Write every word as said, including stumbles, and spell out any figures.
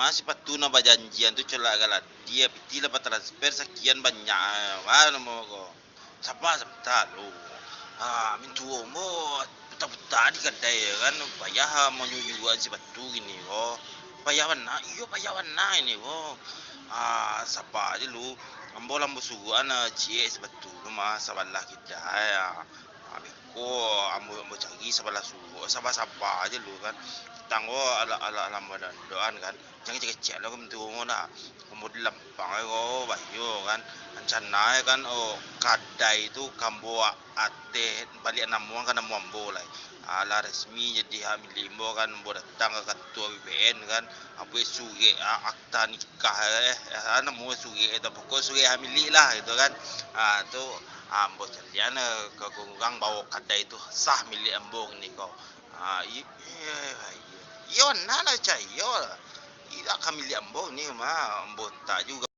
Mah sipatu nan bajanjian tu colak galadi, piti lah batransfer sakian banyak, ah, namo ko. Saba sabanta lu. Ah, mintuo ambo puta-puta di kadai kan, payah manyujuan sipatu kini ko. Payah bana, iyo payah bana ini ko. Ah, saba aja lu. Ambo lah ambo suruakan, ah, ciek sipatu tu mah sabalah kidai, ah. Ah, beko ambo, ambo cari sabalah suruak, saba-saba aja lu kan. Tanggo alah, alah, alah ambo dandoan kan. Jangan kecek-kecek lah, mintuo ambo nah. Ambo di lampang ai ko, bayo kan. Rancana ai kan, oh, kadai tu ka ambo ateh, baliak namuah ka namuah ambo lai. Alah resmi jadi hak milik ambo kan, ambo datang ka katua B B N kan, ambo surek, ah, akta nikah, eh, ah, namuah surek tu, pokok surek hak milik lah gitu kan. Ah, tu, ah, ambo caliak, eh, ka urang bawo kadai tu sah milik ambo kini ko. Ah, i-, iyo, iyo, iyo, nah, nah, cayo lah. Indak ka milik ambo ni mah, ambo tak juga.